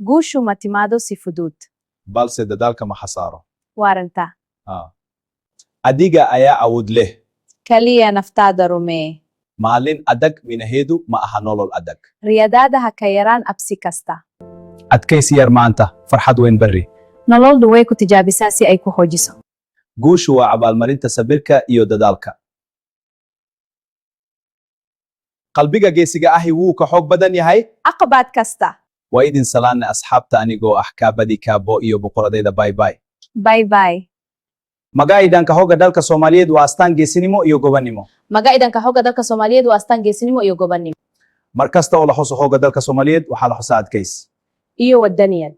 Guushu ma timaado si fudud. Balse dadaalka ma khasaaro. Waa runtaa. Ah. Adiga ayaa awood leh. Kaliya naftaada rumee. Maalin adag minaheedu ma aha nolol adag. Riyadaada ha ka yaraan absi kasta. Adkaysi yar maanta, farxad weyn berri. Nololdu way ku tijaabisaa si ay ku xoojiso. Guushu waa abaalmarinta sabirka iyo dadaalka. Qalbiga geesiga ahi wuu ka xoog badan yahay. Caqabad kasta. Waa idin salaanne asxaabta, anigoo ah Kaabadi Kaabo iyo boqoradayda. Bye bye. Bye bye. Magaca Ciidanka Xoogga Dalka Soomaaliyeed waa astaan geesinimo iyo gobannimo. Magaca Ciidanka Xoogga Dalka Soomaaliyeed waa astaan geesinimo iyo gobannimo. Mar kasta oo la xuso Xoogga Dalka Soomaaliyeed, waxaa la xusaa adkays iyo wadaniyad.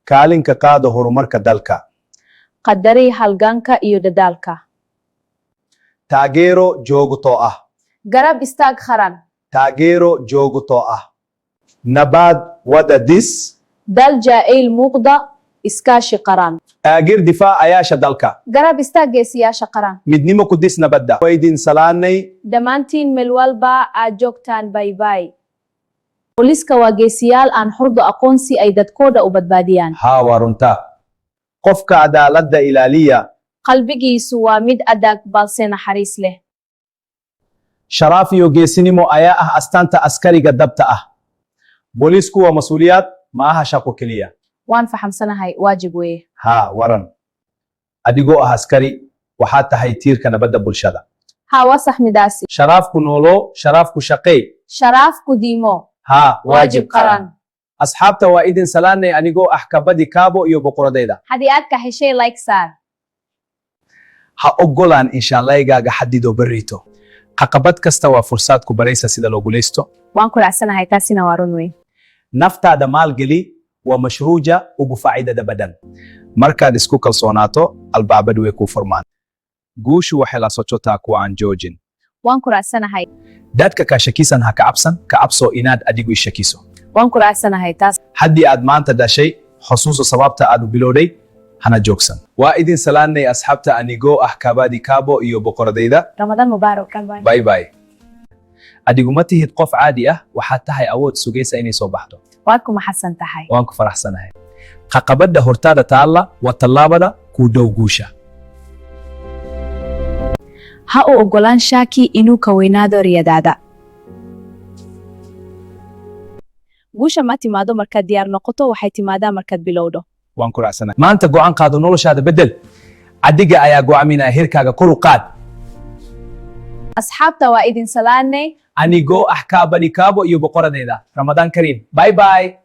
Kaalinka qaada horumarka dalka. Qadari halganka iyo dadaalka. Taageero joogto ah. Garab istaag qaran. Taageero joogto ah. Nabad wada dhis. Dal jacayl muuqda, iskaashi qaran. Taageer difaacayaasha dalka. Garab istaag geesiyaasha qaran. Midnimo ku dhis nabadda. Waa idin salaanay. Dhammaantiin meel walba aad joogtaan, bye bye. Booliska waa geesiyaal aan hurdo aqoon si ay dadkooda u badbaadiyaan. Haa, waa runtaa. Qofka cadaaladda ilaaliya. Qalbigiisu waa mid adag balse naxariis leh. Sharaaf iyo geesinimo ayaa ah astaanta askariga dhabta ah. Booliisku waa mas'uuliyad, ma aha shaqo keliya. Waan fahamsanahay, waajib weeye. Haa, waran. Adigoo ah askari, waxaad tahay tiirka nabadda bulshada. Haa, waa sax midaasi. Sharaaf ku noolo, sharaaf ku shaqeey. Sharaaf ku diimo. Haa. Waajib qaran. Asxaabta, waa idin salaanay anigoo ah Kabadi Kaabo iyo boqoradayda. Haddii aad ka heshay, like saar. Ha ogolaan in shallaygaaga xadido berrito. Caqabad kasta waa fursad ku baraysa sida loo guulaysto. Waan ku raacsanahay, taasina waa run weyn. Naftaada maalgeli, waa mashruuca ugu faa'iidada badan. Markaad isku kalsoonaato, albaabadu way kuu furmaan. Guushu waxay la socotaa kuwa aan joojin. Waan ku raacsanahay. Dadka kaa shakisan ha ka cabsan, ka cabso inaad adigu ishakiso. Waan ku raacsanahay taas. Haddii aad maanta dhashay, xusuuso sababta aad u bilowday, hana joogsan. Waa idin salaanay asxaabta, anigoo ah Kabadi Kaabo iyo boqoradayda. Ramadaan mubaarak. Bye bye. Adigu ma tihid qof caadi ah, waxaad tahay awood sugaysa inay soo baxdo. Waad ku maxadsan tahay. Waan ku faraxsanahay. Caqabadda hortaada taalla waa tallaabada kuu dhow guusha. Ha u ogolaan shaki inuu ka weynaado riyadaada. Guusha ma timaado markaad diyaar noqoto, waxay timaadaa markaad bilowdo. Waan ku raacsanahay. Maanta go'aan qaado, noloshaada bedel. Adiga ayaa go'aaminaya heerkaaga, kor u qaad. Asxaabta, waa idin salaanay. Anigoo ah Kaabadi Kaabo iyo boqoradayda. Ramadaan kariim. Bye bye.